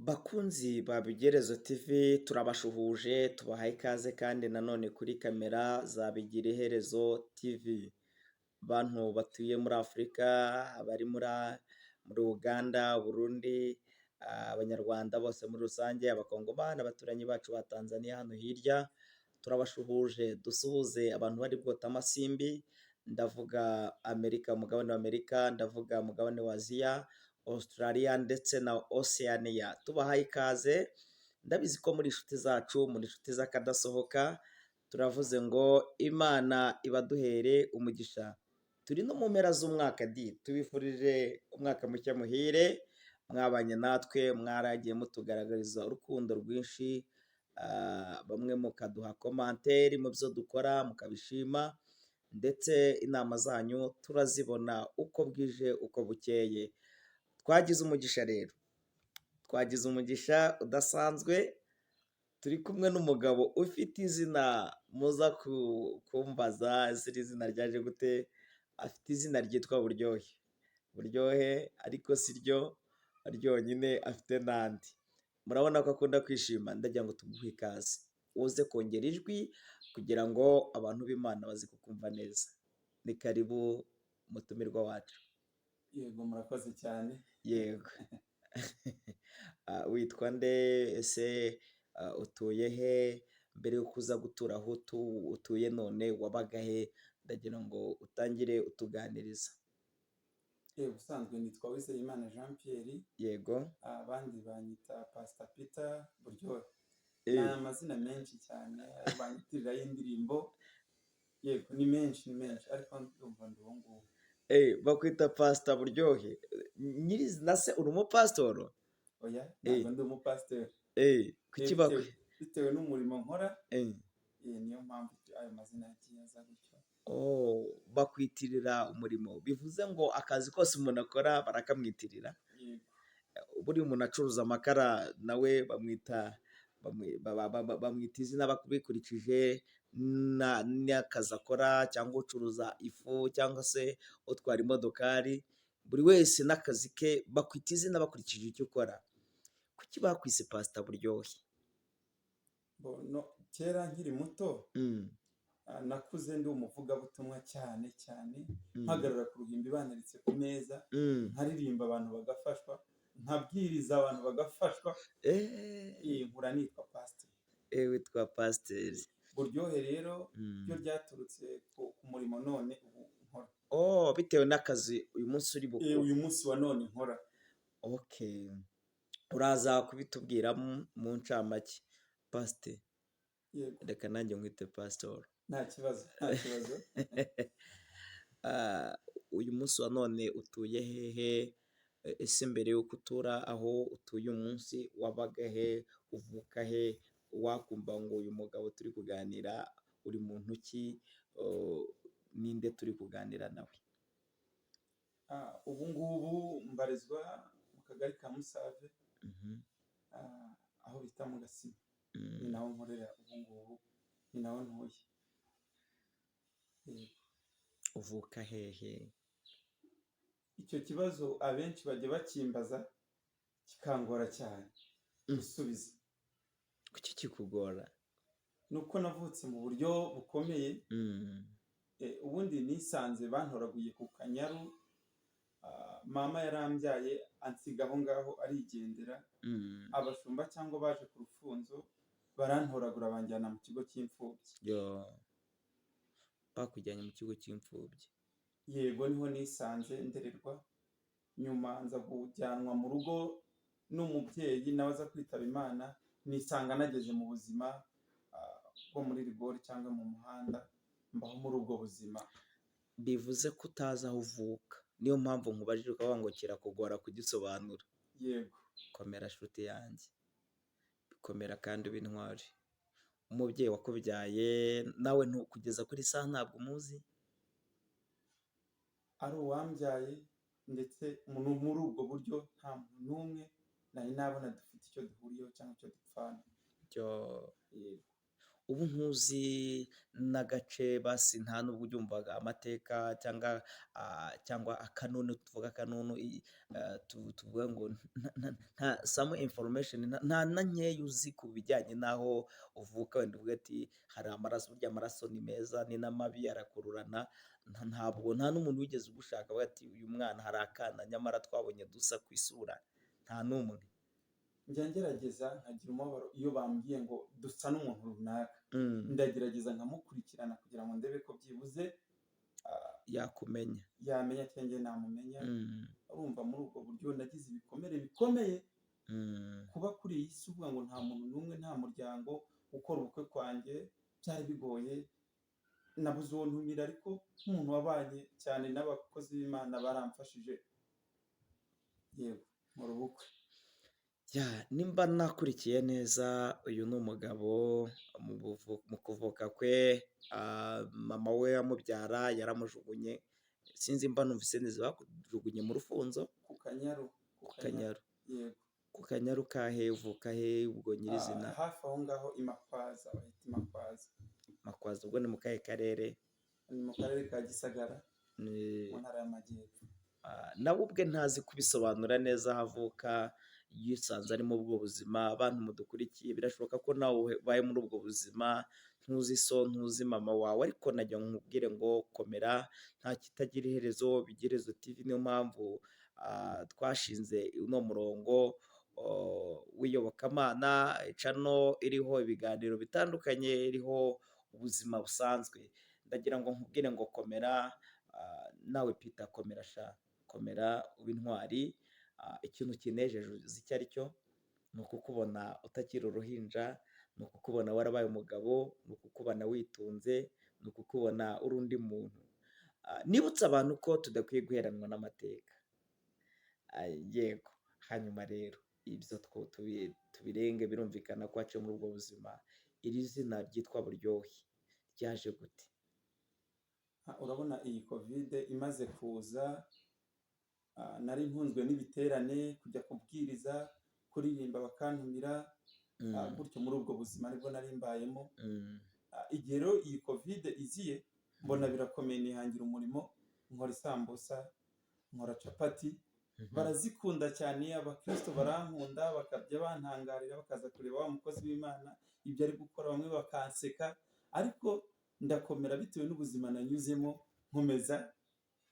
Bakunzi ba Bigerezo TV, turabashuhuje, tubahaye ikaze kandi nanone kuri kamera za Bigira Iherezo TV. Bantu batuye muri Afurika, abari muri Uganda, Burundi, Abanyarwanda bose muri rusange, Abakongomani, abaturanyi bacu ba Tanzania hano hirya, turabashuhuje. Dusuhuze abantu bari bwota amasimbi, ndavuga Amerika, umugabane wa Amerika, ndavuga umugabane wa Aziya, Australia ndetse na Oceania. Tubahaye ikaze, ndabizi ko muri inshuti zacu, muri inshuti z'akadasohoka, turavuze ngo Imana ibaduhere umugisha. Turi no mu mpera z'umwaka di, tubifurije umwaka mushya muhire, mwabanye natwe, mwaragiye mutugaragariza urukundo rwinshi, bamwe mukaduha commentaire mu byo dukora mukabishima, ndetse inama zanyu turazibona uko bwije uko bukeye. Twagize umugisha rero, twagize umugisha udasanzwe, turi kumwe n'umugabo ufite izina muza kumbaza ese iri zina ryaje gute, afite izina ryitwa Buryohe. Buryohe ariko si ryo ryonyine, afite n'andi. Murabona ko akunda kwishima, ndagira ngo tuguhe ikaze. Uze kongera ijwi kugira ngo abantu b'Imana baze kukumva neza. Ni karibu mutumirwa wacu. Yego, murakoze cyane. Yego. Witwa nde? Ese utuye he? Mbere y'uko uza gutura aho utuye none wabaga he? Ndagira ngo utangire utuganiriza. Ubusanzwe nitwa Uwizeyimana Jean Pierre. Abandi banyita Pastor Peter Buryohe. Ni amazina menshi cyane banyitiriraho indirimbo. Yego, ni menshi, ni menshi, ariko ndumva ndi uwo nguwo. Bakwita Pastor Buryohe. Nyirizina se uri umupasitoro? Oya, ntabwo ndi umupasiteri. Kuki bakwe Bitewe n'umurimo nkora, niyo mpamvu ayo mazina yagiye aza gutyo. Oh, bakwitirira umurimo, bivuze ngo akazi kose umuntu akora barakamwitirira. Yego. Buriya umuntu acuruza amakara nawe bamwita bamwita izina bikurikije n'akazi akora, cyangwa ucuruza ifu cyangwa se utwara imodokari, buri wese n'akazi ke bakwita izina bakurikije icyo ukora. Kuki bakwise Pasita Buryohe? No, kera nkiri muto, nakuze ndi umuvugabutumwa cyane cyane, mpagarara ku ruhimbi banyeretse ku meza, nkaririmba abantu bagafashwa, nkabwiriza abantu bagafashwa. Nkura nitwa pasiteri. Witwa pasiteri. Buryohe rero ryo ryaturutse ku murimo none ubu nkora. Oh, bitewe n'akazi uyu munsi uri bukore. Uyu munsi wa none nkora. Okay. Uraza kubitubwira mu ncamake. Pasiteri. Yego. Reka nanjye nkwite pasitori. Nta kibazo, nta kibazo. Uyu munsi wa none utuye hehe? Ese mbere y'uko utura aho utuye umunsi wabaga he? Uvuka he? Wakumva ngo uyu mugabo turi kuganira uri muntu ki? Ninde turi kuganira nawe? Ubu ngubu mbarizwa mu kagari ka Musave, aho bita mu Gasima. Ni naho nkorera ubu ngubu, ni naho ntuye. Yego. Uvuka hehe? Icyo kibazo abenshi bajya bakimbaza kikangora cyane gusubiza. Kuki kikugora? Ni uko navutse mu buryo bukomeye. Ubundi nisanze bantoraguye ku Kanyaru. Mama yarambyaye ansiga aho ngaho arigendera. Abashumba cyangwa baje ku rufunzo barantoragura banjyana mu kigo cy'imfubyi. Yo. Bakujyanye mu kigo cy'imfubyi. Yego, niho nisanze ndererwa, nyuma nza kujyanwa mu rugo n'umubyeyi nawe aza kwitaba Imana, nisanga nageze mu buzima bwo muri rigori cyangwa mu muhanda, mbaho muri ubwo buzima. Bivuze ko utazi aho uvuka. Niyo mpamvu nkubajije ukavuga ngo kirakugora kugisobanura. Yego. Komera nshuti yanjye. Komera kandi ube intwari. Umubyeyi wakubyaye nawe kugeza kuri saha ntabwo umuzi? Ari uwambyaye ndetse muri ubwo buryo nta muntu n'umwe nari nabona dufite icyo duhuriyeho cyangwa icyo dupfana. Byo. Yego. Ubu ntuzi n'agace basi, nta n'ubwo ubyumvaga amateka cyangwa akanunu, tuvuga akanunu, tuvuga ngo nta some information, nta na nkeya uzi ku bijyanye n'aho uvuka. Wenda uvuga ati hari amaraso, burya amaraso ni meza ni n'amabi arakururana. Ntabwo nta n'umuntu wigeze ugushaka avuga ati uyu mwana hari akana nyamara twabonye dusa ku isura, nta n'umwe? Njya ngerageza nkagira umubabaro iyo bambwiye ngo dusa n'umuntu runaka. Ndagerageza nkamukurikirana kugira ngo ndebe ko byibuze yakumenya. Yamenya cyangwa njye namumenya. Urumva muri ubwo buryo nagize ibikomere bikomeye. Kuba kuri iyi si uvuga ngo nta muntu n'umwe, nta muryango, gukora ubukwe kwanjye byari bigoye, nabuze uwo ntumira, ariko nk'umuntu wabanye cyane n'abakozi b'Imana baramfashije, yego, nkora ubukwe. Ya, nimba nakurikiye neza, uyu ni umugabo mu kuvuka kwe, mama we amubyara yaramujugunye. Sinzi mba numvise neza, bakujugunye mu rufunzo? Ku Kanyaru. Ku Kanyaru? Yego. Ku Kanyaru kahe? Uvuka he ubwo nyirizina? Hafi aho ngaho i Makwaza, bahita i Makwaza. Makwaza ubwo ni mu kahe karere? Ni mu karere ka Gisagara, mu ntara y'Amajyepfo. Nawe ubwe ntazi kubisobanura neza aho avuka, yisanze ari muri ubwo buzima. Abantu mudukurikiye, birashoboka ko nawe ubaye muri ubwo buzima, ntuzi so, ntuzi mama wawe, ariko nagira ngo nkubwire ngo komera, nta kitagira iherezo. Bigerezo TV, niyo mpamvu twashinze uno murongo w'iyobokamana, channel iriho ibiganiro bitandukanye, iriho ubuzima busanzwe. Ndagira ngo nkubwire ngo komera, nawe Peter, komera sha, komera ube intwari. Ikintu kinejeje uzi icyo ari cyo? Ni ukukubona utakiri uruhinja, ni ukukubona warabaye umugabo, ni ukukubona witunze, ni ukukubona uri undi muntu. Nibutse abantu ko tudakwiye guheranwa n'amateka. Yego, hanyuma rero ibyo tubirenge, birumvikana ko waciye muri ubwo buzima. Iri zina ryitwa Buryohe ryaje gute? Urabona iyi Covid imaze kuza, nari ntunzwe n'ibiterane, kujya kubwiriza, kuririmba bakantumira, gutyo muri ubwo buzima nibwo nari mbayemo. Igihe rero iyi Covid iziye, mbona birakomeye, nihangira umurimo, nkora isambusa, nkora capati, barazikunda cyane, abakristo barankunda, bakajya bantangarira, bakaza kureba wa mukozi w'Imana ibyo ari gukora, bamwe bakanseka, ariko ndakomera bitewe n'ubuzima nanyuzemo, nkomeza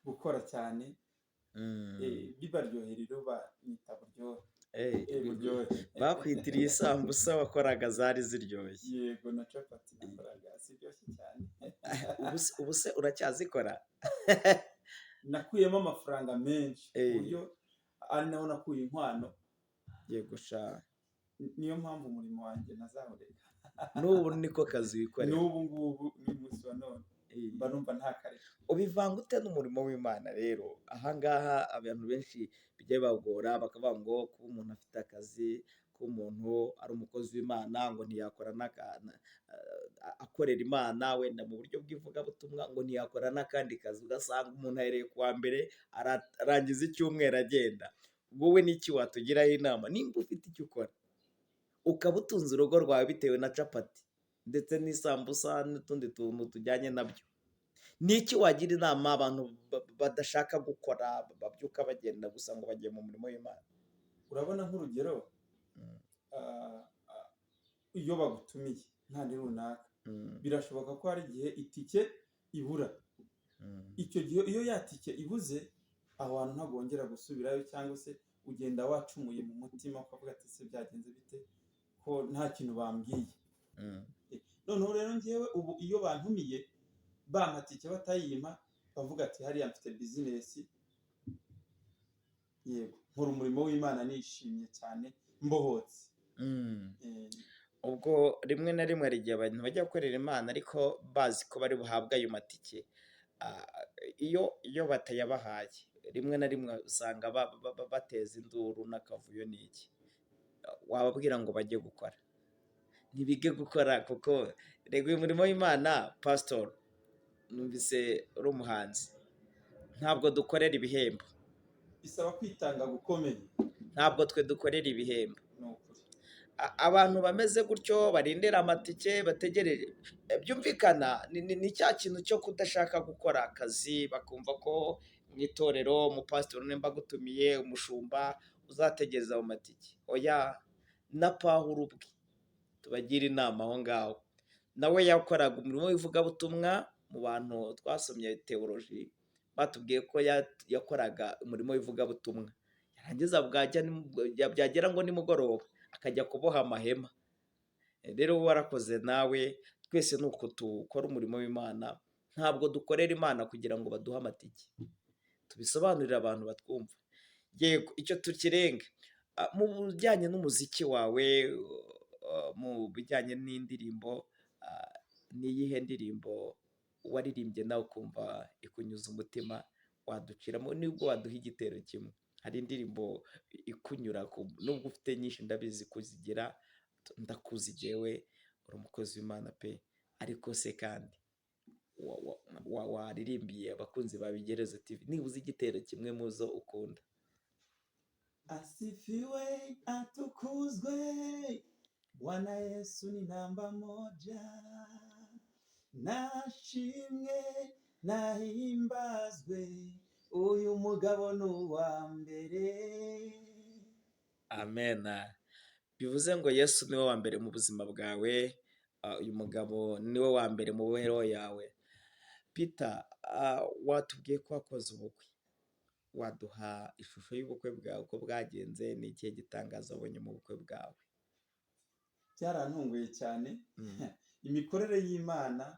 gukora cyane. Bibaryohera rero banyita Buryohe. Buryohe. Bakwitiriye isambusa wakoraga zari ziryoshye? Yego, na capati nakoraga ziryoshye cyane. Ubu se uracyazikora? Nakuyemo amafaranga menshi ku buryo ari naho nakuye inkwano. Yego sha. Niyo mpamvu umurimo wanjye ntazawureka. N'ubu niko kazi wikorera? N'ubu ngubu n'umunsi wa none mba numva ntakareka. Ubivanga ute n'umurimo w'Imana rero? Ahangaha abantu benshi bijya bibagora, bakavuga ngo kuba umuntu afite akazi, kuba umuntu ari umukozi w'Imana, ngo ntiyakora akorera Imana wenda mu buryo bw'ivugabutumwa, ngo ntiyakora n'akandi kazi, ugasanga umuntu ahereye ku wa mbere arangiza icyumweru agenda. Wowe n'iki watugiraho inama nimba ufite icyo ukora, ukaba utunze urugo rwawe bitewe na capati ndetse n'isambusa n'utundi tuntu tujyanye nabyo? N'iki wagira inama abantu badashaka gukora, babyuka bagenda gusa ngo bagiye mu murimo w'Imana? Urabona nk'urugero, iyo bagutumiye nk'ahandi runaka, birashoboka ko hari igihe itike ibura. Icyo gihe iyo ya tike ibuze, aho hantu ntabwo wongera gusubirayo, cyangwa se ugenda wacumuye mu mutima, ukavuga ati se byagenze bite ko nta kintu bambwiye? Noneho rero ngewe ubu iyo bantumiye, bampa tike, batayimpa, bavuga ati hariya mfite business. Yego, nkora umurimo w'Imana nishimye cyane, mbohotse. Ubwo rimwe na rimwe hari igihe abantu bajya gukorera Imana ariko bazi ko bari buhabwe ayo matike. Iyo batayabahaye, rimwe na rimwe usanga bateza induru n'akavuyo n'iki. Wababwira ngo bajye gukora, ntibige gukora, kuko rega uyu murimo w'Imana, pasitori, numvise uri umuhanzi, ntabwo dukorera ibihembo. Bisaba kwitanga gukomeye. Ntabwo twe dukorera ibihembo. Ni ukuri. Abantu bameze gutyo barindira amatike bategereje, byumvikana ni cya kintu cyo kudashaka gukora akazi, bakumva ko mu itorero umupasitori nimba agutumiye, umushumba uzategereza mu matike. Oya, na Pawulo ubwe tubagira inama aho ngaho, nawe yakoraga umurimo w'ivugabutumwa. Mu bantu twasomye théologie batubwiye ko yakoraga umurimo w'ivugabutumwa, yarangiza bwajya byagera ngo nimugoroba akajya kuboha amahema. Rero warakoze nawe, twese ni uko dukora umurimo w'Imana, ntabwo dukorera Imana kugira ngo baduhe amatike. Tubisobanurire abantu batwumva. Yego, icyo tukirenga. Mu bijyanye n'umuziki wawe, mu bijyanye n'indirimbo, ni iyihe ndirimbo waririmbye nawe ukumva ikunyuze umutima, waduciramo nubwo waduha igitero kimwe? Hari indirimbo ikunyura, nubwo ufite nyinshi ndabizi kuzigira, ndakuzi jyewe uri umukozi w'Imana pe, ariko se kandi waririmbiye abakunzi ba Bigerezo TV nibuze igitero kimwe mu zo ukunda? Asifiwe, atukuzwe, Bwana Yesu ni namba moja, nashimwe, nahimbazwe, uyu mugabo ni uwa mbere. Amen. Bivuze ngo Yesu niwe wa mbere mu buzima bwawe, uyu mugabo niwe wa mbere mu mibereho yawe. Peter, watubwiye ko wakoze ubukwe, waduha ishusho y'ubukwe bwawe uko bwagenze? Ni ikihe gitangaza wabonye mu bukwe bwawe? Byarantunguye cyane. Imikorere y'Imana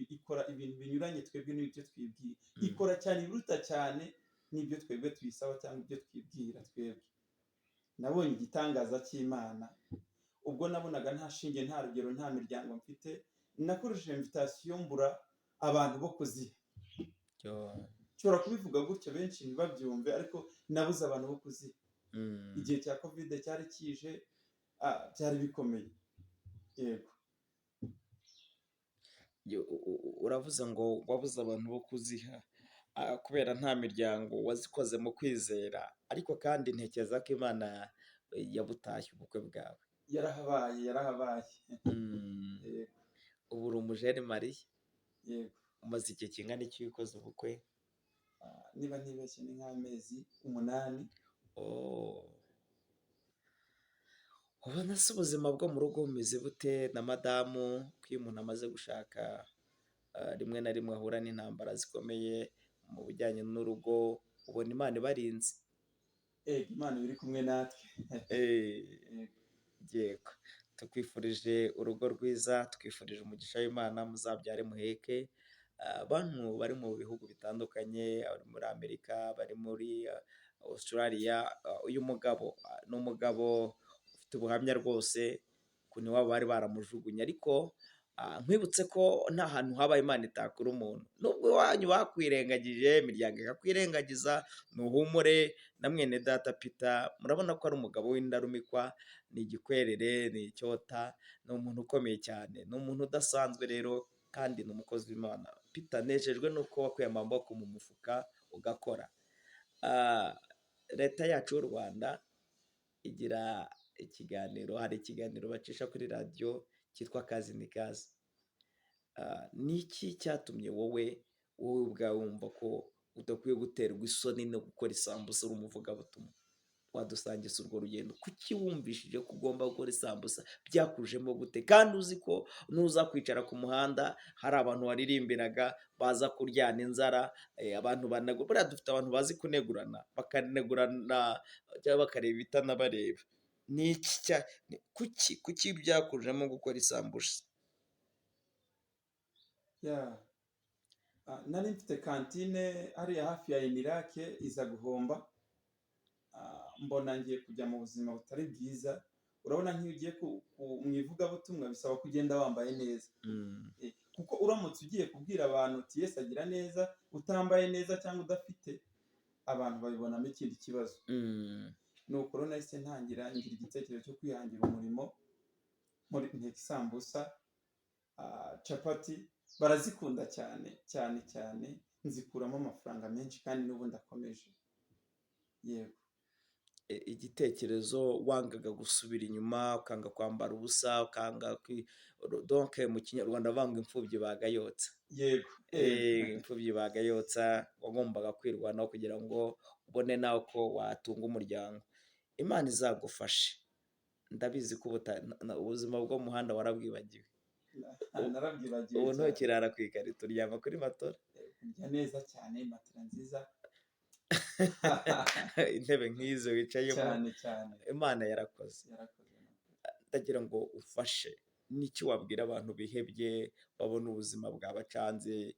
ikora ibintu binyuranye twebwe n'ibyo twibwira. Ikora cyane ibiruta cyane n'ibyo twebwe tuyisaba cyangwa ibyo twibwira twebwe. Nabonye igitangaza cy'Imana ubwo nabonaga nta shinge, nta rugero, nta miryango mfite. Nakoresheje invitation mbura abantu bo kuziha. Yo. Nshobora kubivuga gutyo benshi ntibabyumve, ariko nabuze abantu bo kuziha. Igihe cya Covid cyari kije, byari bikomeye, yego. Uravuze ngo wabuze abantu bo kuziha kubera nta miryango, wazikoze mu kwizera, ariko kandi ntekereza ko Imana yabutashye ubukwe bwawe. Yarahabaye, yarahabaye. Yego. Ubu uri umujene marié? Yego. Umaze igihe kingana iki ukoze ubukwe? Niba ntibeshye ni nk'amezi 8. Oh. Ubona se ubuzima bwo mu rugo bumeze bute na madamu? Ko iyo umuntu amaze gushaka rimwe na rimwe ahura n'intambara zikomeye mu bijyanye n'urugo, ubona Imana ibarinze? Ego, Imana iba iri kumwe natwe. Yego. Yego, tukwifurije urugo rwiza, twifurije umugisha w'Imana, muzabyare muheke. Bantu bari mu bihugu bitandukanye, abari muri Amerika, bari muri Australia, uyu mugabo ni umugabo ufite ubuhamya rwose ukuntu iwabo bari baramujugunye, ariko nkwibutse ko nta hantu habaye Imana itakura umuntu. Nubwo iwanyu bakwirengagije, imiryango ikakwirengagiza, nuhumure. Na mwene data Peter murabona ko ari umugabo w'indarumikwa, ni igikwerere, ni icyota, ni umuntu ukomeye cyane, ni umuntu udasanzwe rero, kandi ni umukozi w'Imana. Peter, nejejwe nuko wakuye amaboko mu mufuka ugakora. Leta yacu y'u Rwanda igira ikiganiro, hari ikiganiro bacisha kuri radiyo cyitwa Kazi ni Kazi. Ni iki cyatumye wowe ubwawe wumva ko udakwiye guterwa isoni no gukora isambusa uri umuvugabutumwa? Wadusangiza urwo rugendo? Kuki wumvishije ko ugomba gukora isambusa? Byakujemo gute kandi uzi ko nuza kwicara ku muhanda hari abantu waririmbiraga baza kuryana inzara, abantu banagu buriya dufite abantu bazi kunegurana, bakanegurana cyangwa bakareba ibitanabareba. Ni iki cya kuki byakujemo gukora isambusa? Ya, nari mfite kantine hariya hafi ya Inirake, iza guhomba. Mbona ngiye kujya mu buzima butari bwiza. Urabona nk'iyo ugiye mu ivugabutumwa bisaba ko ugenda wambaye neza. Kuko uramutse ugiye kubwira abantu uti Yesu agira neza utambaye neza cyangwa udafite, abantu babibonamo ikindi kibazo. Nuko rero nahise ntangira ngira igitekerezo cyo kwihangira umurimo, nteka isambusa, capati barazikunda cyane cyane cyane, nzikuramo amafaranga menshi kandi n'ubu ndakomeje, yego. Igitekerezo wangaga gusubira inyuma, ukanga kwambara ubusa, ukanga donc mu Kinyarwanda banga imfubyi bagayotsa. Yego. Imfubyi bagayotsa, wagombaga kwirwanaho kugira ngo ubone nawe ko watunga umuryango. Imana izagufashe. Ndabizi ko ubuzima bwo mu muhanda warabwibagiwe. Narabwibagiwe Ubu cyane. Ntukirara ku ikarito, uryama kuri matora. Ndya neza cyane, matera nziza. Intebe nk'izo wicayemo. Cyane cyane. Imana yarakoze. Yarakoze. Ndagira ngo ufashe, n'iki wabwira abantu bihebye, babona ubuzima bwabacanze?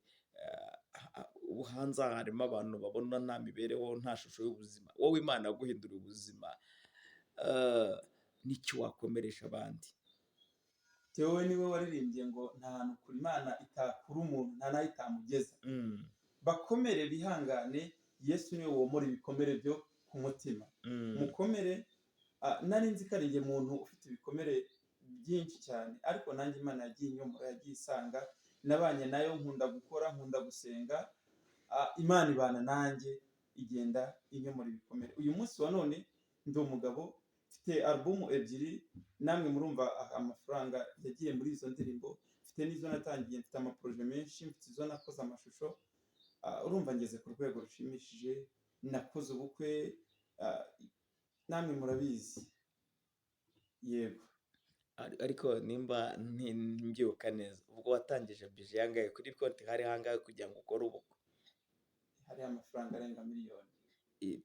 Ubu hanze aha harimo abantu babona nta mibereho, nta shusho y'ubuzima. Wowe Imana yaguhinduriye ubuzima. N'iki wakomeresha abandi? Theo niwe waririmbye ngo nta hantu kure Imana itakura umuntu, nta n'aho itamugeza. Bakomere, bihangane, Yesu niwe womora ibikomere byo ku mutima. Mukomere. Nari nzi ko ari njye muntu ufite ibikomere byinshi cyane, ariko nanjye Imana yagiye inyomora, yagiye isanga nabanye nayo. Nkunda gukora, nkunda gusenga. Imana ibana nanjye, igenda inyomora ibikomere. Uyu munsi wa none ndi umugabo, mfite alubumu ebyiri. Namwe murumva amafaranga yagiye muri izo ndirimbo. Mfite n'izo natangiye, mfite amaprojet menshi, mfite izo nakoze amashusho. Urumva ngeze ku rwego rushimishije, nakoze ubukwe, namwe murabizi, yego. Ariko nimba mbyibuka neza, ubwo watangije budget yangahe kuri konti, hari hangahe kugira ngo ukore ubukwe? Hari amafaranga arenga miliyoni.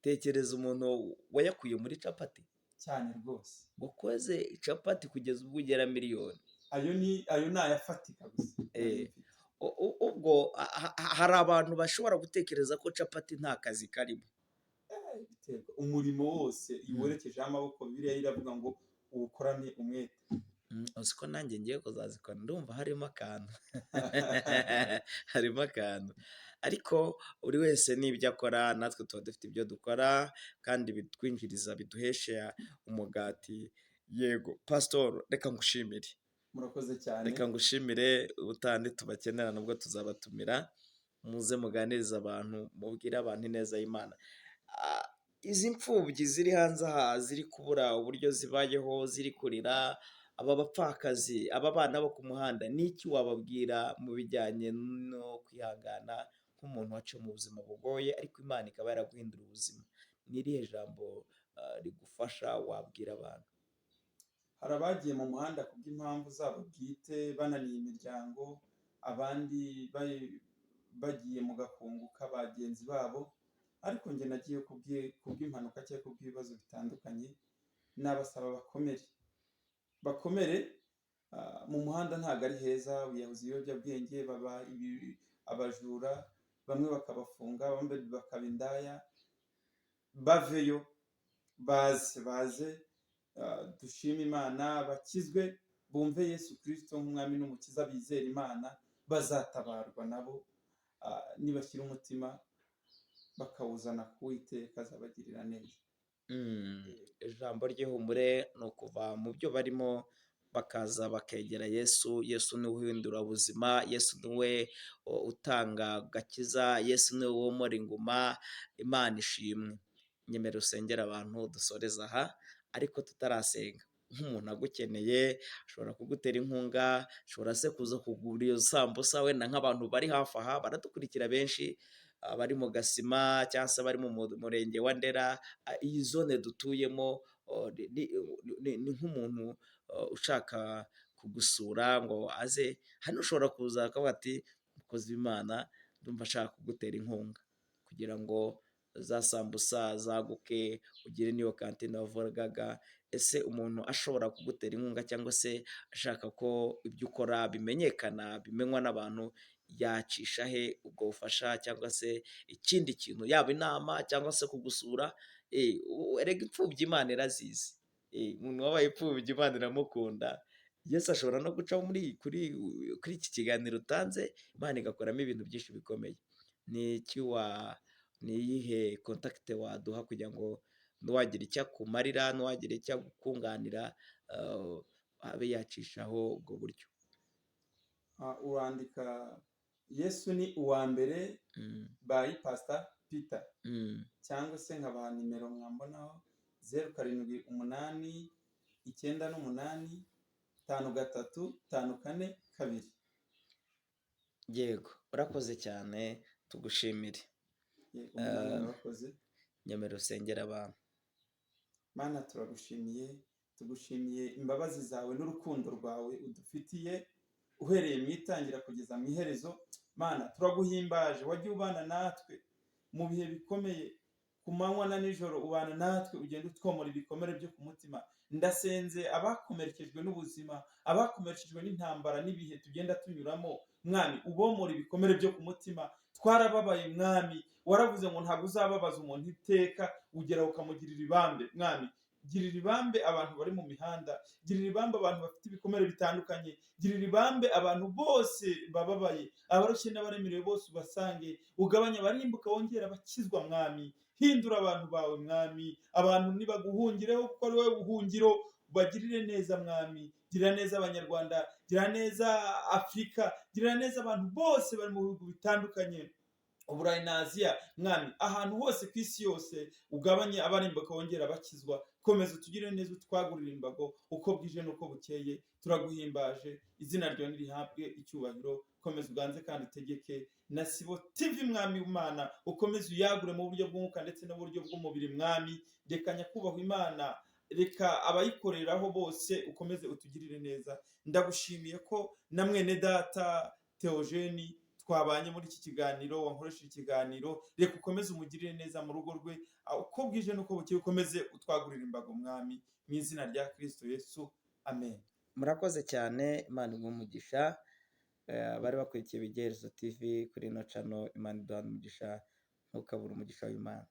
Tekereza umuntu wayakuye muri capati. Cyane rwose. Wakoze capati kugeza ubwo ugera miliyoni. Ayo ni ayafatika gusa. Ubwo hari abantu bashobora gutekereza ko capati nta kazi karimo. Biterwa, umurimo wose iyo werekejeho amaboko, Bibiliya iravuga ngo uwukorane umwete. Uzi ko nanjye ngiye kuzazikora? Ndumva harimo akantu, harimo akantu. Ariko buri wese n'ibyo akora, natwe tuba dufite ibyo dukora kandi bitwinjiriza, biduhesha umugati. Yego pasitori, reka ngushimire. Murakoze cyane. Reka ngushimire. Ubutaha nitubakenera nubwo tuzabatumira, muze muganirize abantu, mubwire abantu ineza y'Imana. Izi mfubyi ziri hanze aha, ziri kubura uburyo zibayeho, ziri kurira, aba bapfakazi, aba bana bo ku muhanda, n'iki wababwira mu bijyanye no kwihangana, nk'umuntu waciye mu buzima bugoye ariko Imana ikaba yaraguhindura ubuzima? Ni irihe jambo rigufasha wabwira abantu? Hari abagiye mu muhanda kubw'impamvu zabo bwite, bananiye imiryango, abandi bagiye mu gakungu k'abagenzi babo, ariko njye nagiye kubw'impanuka cyangwa kubw'ibibazo bitandukanye. Nabasaba bakomere, bakomere. Mu muhanda ntabwo ari heza, biyahuza ibiyobyabwenge, baba abajura, bamwe bakabafunga, abandi bakaba indaya. Baveyo, baze, baze dushime Imana, bakizwe, bumve Yesu Kirisito nk'umwami n'umukiza, bizere Imana, bazatabarwa nabo. Nibashyira umutima bakawuzana ku Uwiteka, azabagirira neza. Ijambo ry'ihumure ni ukuva mu byo barimo, bakaza bakegera Yesu. Yesu niwe uhindura ubuzima, Yesu niwe utanga gakiza, Yesu niwe womora inguma. Imana ishimwe. Nyemera usengera abantu dusoreza aha. Ariko tutarasenga, nk'umuntu agukeneye ashobora kugutera inkunga, ashobora se kuza kugura iyo sambusa? Wenda nk'abantu bari hafi aha baradukurikira benshi, abari mu Gasima cyangwa se abari mu murenge wa Ndera, iyi zone dutuyemo, ni nk'umuntu ushaka kugusura ngo aze hano, ushobora kuza akavuga ati: "Mukozi w'Imana, ndumva ashaka kugutera inkunga kugira ngo za sambusa zaguke, ugire n'iyo kantine wavugaga." Ese umuntu ashobora kugutera inkunga cyangwa se ashaka ko ibyo ukora bimenyekana, bimenywa n'abantu, yacisha he ubwo bufasha cyangwa se ikindi kintu, yaba inama cyangwa se kugusura? Erega imfubyi Imana irazizi. Umuntu wabaye imfubyi Imana iramukunda. Yesu ashobora no guca muri kuri iki kiganiro utanze, Imana igakoramo ibintu byinshi bikomeye. Ni iki wa ni iyihe contact waduha kugira ngo n'uwagira icyo akumarira, n'uwagira icyo akunganira, abe yacishaho ubwo buryo? Urandika "Yesu ni uwa mbere" by Pastor Peter, cyangwa se nkabaha nimero mwambonaho. 078 98 53 54 2. Yego, urakoze cyane, tugushimire. Yego, namwe murakoze. Nyemera usengera abantu. Mana, turagushimiye, tugushimiye imbabazi zawe n'urukundo rwawe udufitiye uhereye mu itangira kugeza mu iherezo. Mana, turaguhimbaje, wagiye ubana natwe mu bihe bikomeye, ku manywa na nijoro ubana natwe, ugenda utwomora ibikomere byo ku mutima. Ndasenze abakomerekejwe n'ubuzima, abakomerekejwe n'intambara n'ibihe tugenda tunyuramo, Mwami, ubomora ibikomere byo ku mutima. Twarababaye Mwami, waravuze ngo ntabwo uzababaza umuntu iteka, ugera ukamugirira ibambe. Mwami, girira ibambe abantu bari mu mihanda, girira ibambe abantu bafite ibikomere bitandukanye, girira ibambe abantu bose bababaye, abarushye n'abaremerewe bose ubasange, ugabanye abarimbuka wongera abakizwa. Mwami, hindura abantu bawe. Mwami, abantu nibaguhungireho kuko ari wowe buhungiro, ubagirire neza. Mwami, girira neza Abanyarwanda, girira neza Afurika, girira neza abantu bose bari mu bihugu bitandukanye, Uburayi na Aziya. Mwami, ahantu hose ku isi yose, ugabanye abarimbuka wongera abakizwa. Komeza utugirire neza, utwagurire imbago uko bwije n'uko bukeye. Turaguhimbaje, izina ryawe nirihabwe icyubahiro. Komeza uganze kandi utegeke na Sibo TV. Mwami Imana, ukomeze uyagure mu buryo bw'umwuka ndetse n'uburyo bw'umubiri. Mwami, reka nyakubahwa Imana, reka abayikoreraho bose ukomeze utugirire neza. Ndagushimiye ko na mwene data Theogene twabanye muri iki kiganiro, wankoresheje ikiganiro. Reka ukomeze umugirire neza mu rugo rwe, uko bwije n'uko bukeye ukomeze utwagurira imbago. Mwami, mu izina rya Kristo Yesu, amen. Murakoze cyane, Imana iguhe umugisha. Abari bakurikiye Ibigerezo TV kuri ino channel, Imana iduhane umugisha, ntukabure umugisha w'Imana.